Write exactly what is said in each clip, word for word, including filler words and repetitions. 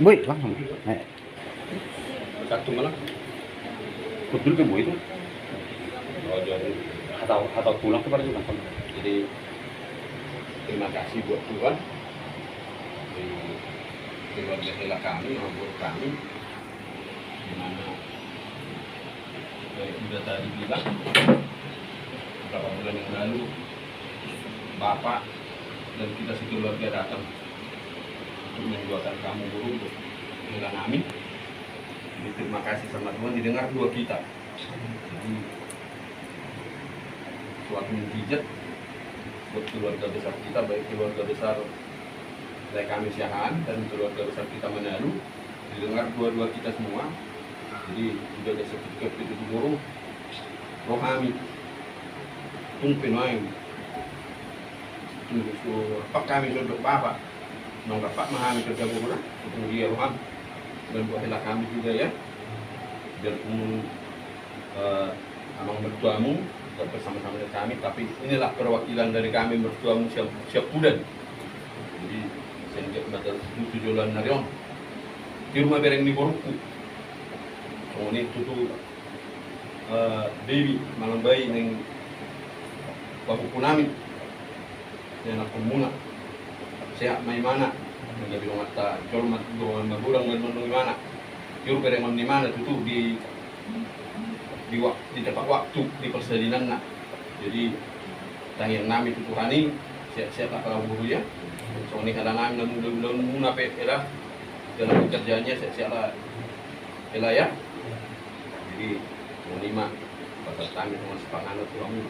Boi, langsung. Eh. Satu malam. Betul ke, Boi, itu? Oh, jadi. Atau, atau pulang ke pada juga. Jadi, terima kasih buat Tuhan. Di keluarga hela kami, orang tua kami. Di mana, eh, sudah tadi bilang, beberapa bulan yang lalu, Bapak dan kita sekeluarga datang untuk mendoakan kamu, Guru, untuk hela nami. Jadi, terima kasih sama Tuhan, didengar doa kita. Jadi, suatu mujizat buat keluarga besar kita, baik keluarga besar dari kami Siahaan dan keluarga besar kita Manalu. Didengar doa-doa kita semua. Jadi, sudah ada sertifikat itu, Guru. Rohami. Tung penuain. Tung so, apa kami sudah apa? Nang rapat ma hami kerja guru na, ketemu dia roham. Dan buat hela kami juga ya. Biarpun, eh, amang mertuamu tetap bersama-sama dengan kami, tapi inilah perwakilan dari kami mertuamu siap, siap pudan. Jadi, sehingga mata tutu joloan nari on. Di rumah bereng ni borukku. Songon i tutu, eh, baby, manang bayi naeng pahompu nami. Ianakhonmuna. Sehat ma imana. Gabe donganta jolma, dongan magodang, dongan imana. Tiur berengon ni imana tutu di, di wak-, di tempat waktu, di persalinanna. Jadi, tangiang nami tu Tuhan i, sehat-sehat lah kalau guru ya. Songon i hela nami na mula-mula muna pe, hela. Dalam pekerjaannya sehat-sehat lah. Hela ya. Jadi, songon i ma, pasahat hami songon sipanganon tu hamu.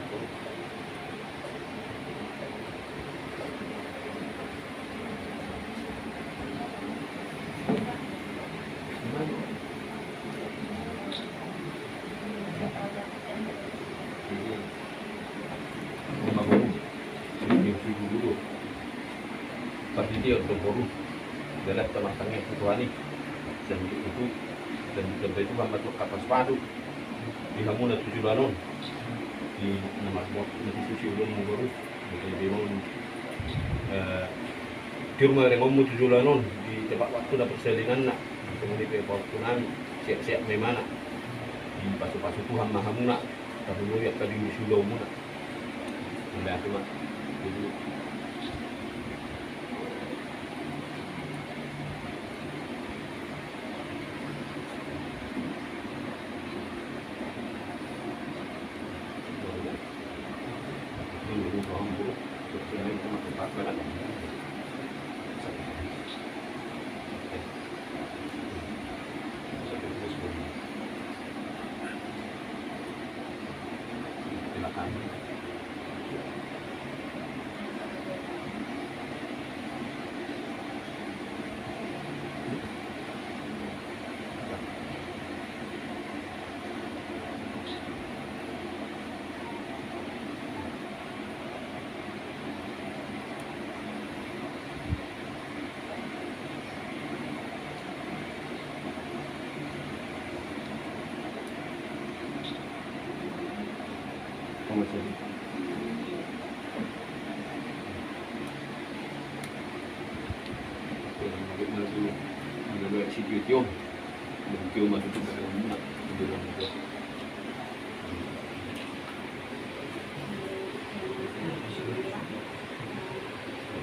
Pasti dia untuk boru. Dia lihat sama sangat itu ani. Dan itu, dan, dan itu kan masuk kapas padu. Di hamuna tu joloan on. Di nama semua, di susi ulun mungkin. Jadi memang, eh, tiur ma berengonmu tu joloan on. Di tempat waktu na persalinanna. Kemudian di tempat waktu nami. Sehat-sehat ma imana. Dipasupasu Tuhan ma hamuna. Tapi mau lihat tadi di sudah umuna. Udah, cuma. Jadi,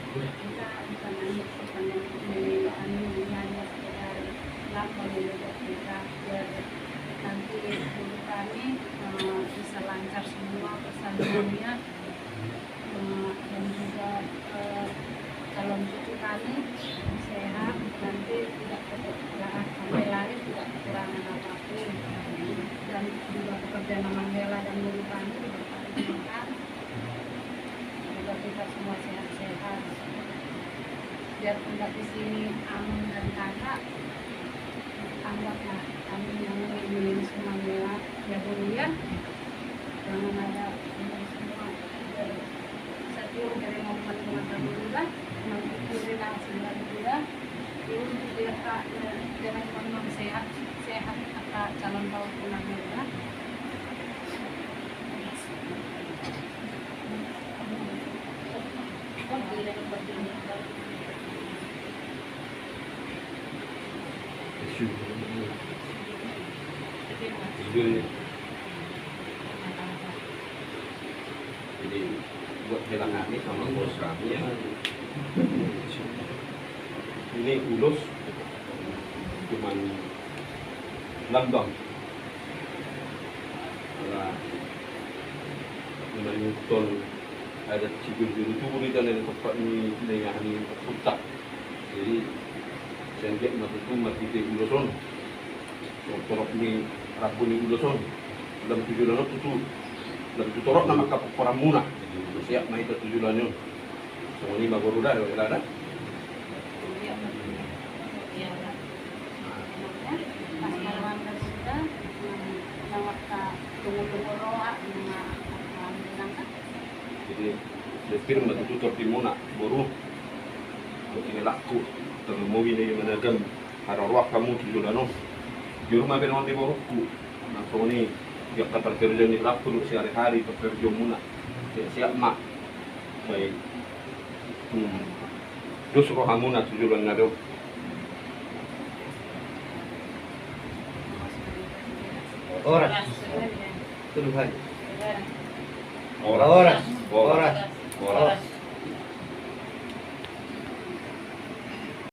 Kita bukan hanya sekedar, eh, anu, hanya sekedar lapor dari kita, biar nanti guru kami, eh, bisa lancar semua persalinannya, eh, dan juga, eh, calon cucu kami sehat, nanti tidak kekurangan, sampai lahir tidak kekurangan apapun. Dan juga pekerjaan Amang Hela dan guru kami juga kami doakan. Semoga kita semua sehat-sehat. Biarpun nggak di sini amang dan kakak, anggaplah kami yang ini semua ya, ya, guru ya. Jangan ada ini semua. Satu dari momen mata guru lah, nanti guru lah, sembilan guru lah. Guru dia, Kak, ya, jangan ngomong sehat, sehat, kata calon bau pulang ya. Jadi buat hela kami sama bos kami ya. Ini ulos cuman lambang. Nah, cuman nonton ada cibir dulu tuh di dalam tempat ni, ni yang ni tempat. Jadi sian dia matutu mati di ulos on. Torop ni rambu ni ulos on. Lam tu joloan on tutu. Lam tu torop nama kapok koramuna. Siap ma hita tu joloan on. Songon i ma boru da, hela da. Jadi, de pir ma tutu torop ni muna boru. Boti ni laku, tarlumobi na i managam. Haroroan hamu tu joloan on. Di rumah pe nang di borukku. Nang songon i, di angka parkarejoan ni laku dohot sehari-hari parkarejoanmuna. Siap-siap ma. Baik. Hmm. Dos rohamuna tu joloan na do. Horas. Tuduhan. Horas. Horas. Horas. Horas.